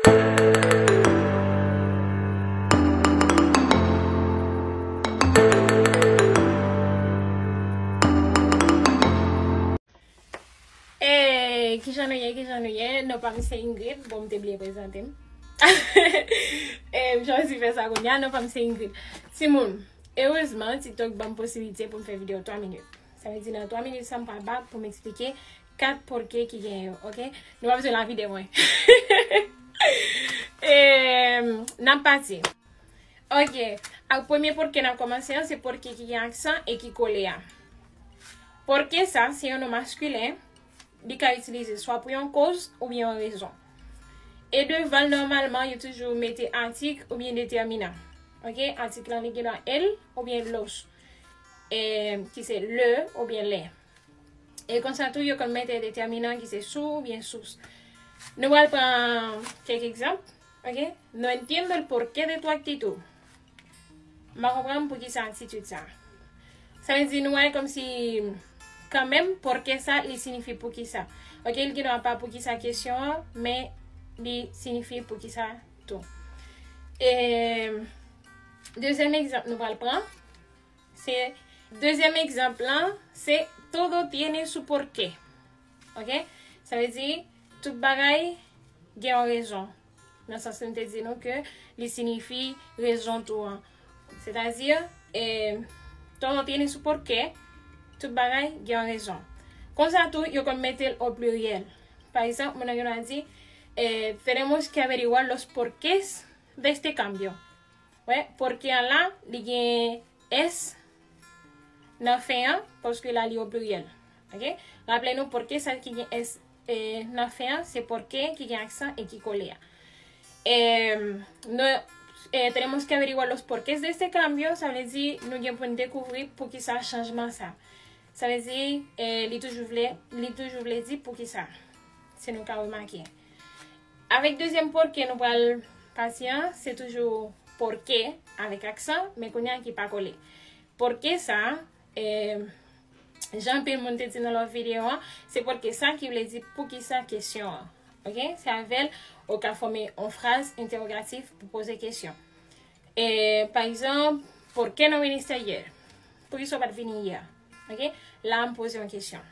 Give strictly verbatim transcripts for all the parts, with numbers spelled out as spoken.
Hey, kijan nou ye, kijan nou ye? Non pa m se Ingrid. Bon, m te bliye prezante m. Eh, m chwazi fè sa kounye a. Non pa m se Ingrid. Timoun, erezman, TikTok ban m posiblite pou m fè videyo twa minit. Sa vle di nan twa minit sa m pral bat pou m eksplike kat porke ki gen yo, oke? Nou pa bezwen lavi de mwen. Eh, n ap pati. Oke, ak premye porke n ap kòmanse an, se porke ki gen aksan e ki kole a. Porke sa, se yon non maskilen, li ka itilize swa pou yon koz oubyen yon rezon. E devan l, nòmalman, yo toujou mete atik oubyen detèminan. Oke, atik lan, li gen dwa el oubyen los, e, ki se le oubyen le. E konsa tou, yo konn mete detèminan ki se su oubyen sus. Nou pral pran kèk egzanp, oke? No entiendo el porqué de tu actitud. M pa konprann poukisa atitid sa. Sa vle di nou wè kòmsi kanmenm porke sa, li siyifi poukisa. Oke, li gen dwa pa poukisa kesyon an, men li siyifi poukisa tou. E dezyèm egzanp nou pral pran, se, dezyèm egzanp lan, se todo tiene su porqué. Oke? Sa vle di, tout bagay gen yon rezon. Nan sans ke m te di nou ke li siyifi rezon tou an. Sètadi, e, todo tiene su porqué, tout bagay gen yon rezon. Konsa tou, yo konn mete l o pliryèl. Pa egzanp, moun nan gen dwa di, e, tenemos que averiguar los porqués de este cambio. Wè, porke an la, li gen S nan fen an, paske la li o pliryèl. Oke? Raple nou, porke sa ki gen S, e, nan fen an, se porke ki gen aksan e ki kole a. E, nou, e, tenemos que averiguar los porqués de este cambio, sa vle di, nou gen pou n dekouvri poukisa chanjman sa. Sa vle di, e, li toujou vle, li toujou vle di poukisa. Si nou ka remake. Avèk dezyèm porke nou pral pati an, se toujou porke avèk aksan, men kounye a ki pa kole. Porke sa, e, jan anpil moun te di nan lòt videyo an, se porke sa ki vle di poukisa kesyon an. Oke? Se avè l ou ka fòme yon fraz entèwogatif pou poze kesyon. E, pa egzanp, ¿por qué no viniste ayer? Poukisa w pa t vini yè? Oke? La, m poze yon kesyon.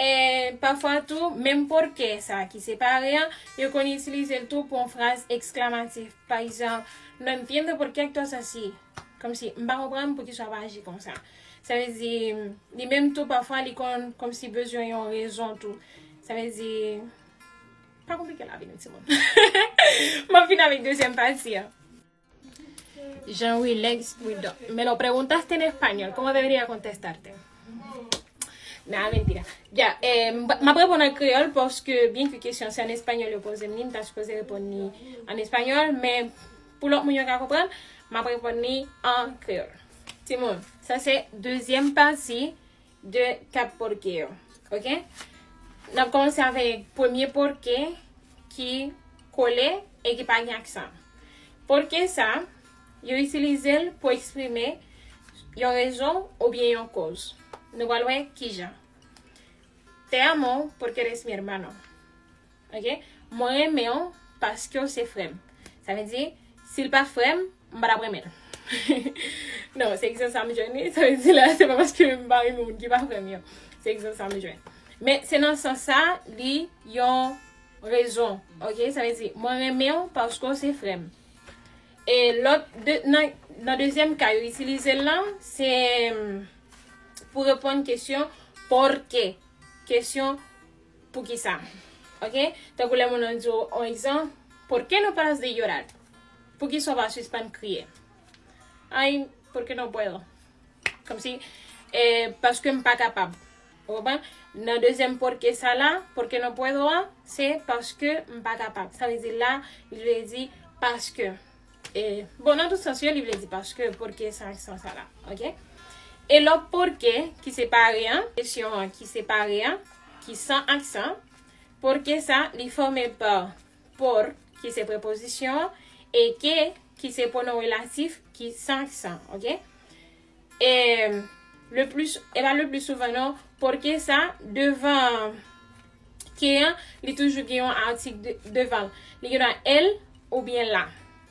E pafwa tou, menm porke sa ki separe an, yo konn itilize l tou pou yon fraz eksklamatif. Pa egzanp, no entiendo por qué actúas así. Kòmsi, m pa konprann poukisa w ap aji konsa. Sa vle di, li menm tou, pafwa, li konn kòmsi bezwen yon rezon tou. Sa vle di, pa konplike lavi nou, timoun. M ap vin avèk dezyèm pati an. Jan rilèks, pridon. Me lo preguntaste en español, ¿cómo debería contestarte? Nada, mentira. Ya, eh, m, m ap reponn an kreyòl, paske byenke kesyon se an espanyòl yo poze m li, m ta sipoze reponn li an espanyòl, men pou lòt moun yo ka konprann, m ap reponn li an kreyòl. Timoun, sa se dezyèm pati de kat porke yo. Oke? N ap kòmanse avèk premye porke ki kole e ki pa gen aksan. Porke sa, yo itilize l pou eksprime yon rezon oubyen yon koz. Nou pral wè kijan. Te amo porque eres mi hermano. Oke? Mwen renmen w paske w se frè m. Sa vle di, si l pa t frè m, m pa t ap renmen l. Non, se egzanp sa m jwenn wi. Sa vle di la, se pa paske m pa renmen moun ki pa frè m yo. Se egzanp sa m jwenn. Men se nan sans sa, li yon rezon. Oke? Sa vle di, mwen renmen w paske w se frè m. E lòt, de, nan, nan dezyèm ka yo itilize l lan, se, mm, pou reponn kesyon por qué. Kesyon poukisa. Oke? Tankou lè moun nan di w, on egzanp, ¿por qué no paras de llorar? Poukisa w pa sispann kriye? Ay, porque no puedo. Kòmsi, eh, paske m pa kapab. Ou konprann? Nan dezyèm porke sa la, porque no puedo a, se paske m pa kapab. Sa vle di la, li vle di paske. E, bon, nan tout sans yo, li vle di paske, porke sa, sans sa la. Oke? E lòt porke ki separe an, kesyon an ki separe an, ki san aksan, porke sa, li fòme pa por, ki se prepozisyon an, e que, ki se pwonon relatif, ki san aksan. Oke? E le plus, e pa le plus souvent non, porke sa, devan ke an, li toujou gen yon atik de- devan l. Li gen dwa el oubyen la.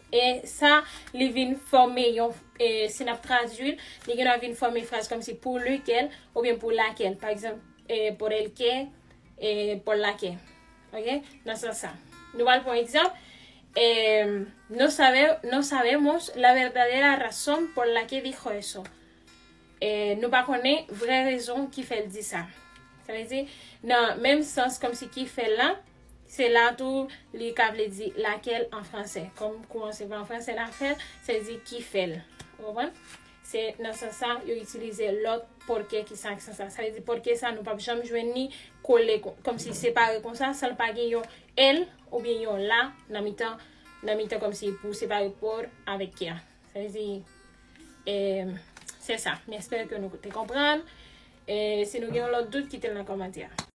E sa, li vin fòme yon, e, si n ap tradui l, li gen dwa vin fòme fraz kòmsi pour lequel oubyen pour laquelle. Pa egzanp, e, por el que, e, por la que. Ok? Nan sans sa. Nou pral pran egzanp. E, no sabe, no sabemos la verdadera razón por la que dijo eso. E, nou pa konnen vrè rezon ki fè l di sa. Sa vle di, nan menm sans kòmsi ki fè l la, se la tou li ka vle di laquelle an fransè. Kòm kouman se pa an fransè laquelle, sa vle di ki fè l. Ou konprann? Se nan sans sa yo itilize lòt por qué ki san aksan sa. Sa vle di por qué sa nou p ap janm jwenn li kole kon- kòmsi separe konsa, san l pa gen yon el oubyen yon la nan mitan, nan mitan kòmsi pou separe por avèk que a. Sa vle di, e, se sa. M espere ke nou te konprann. E, si nou gen yon lòt dout, kite l nan kòmantè a.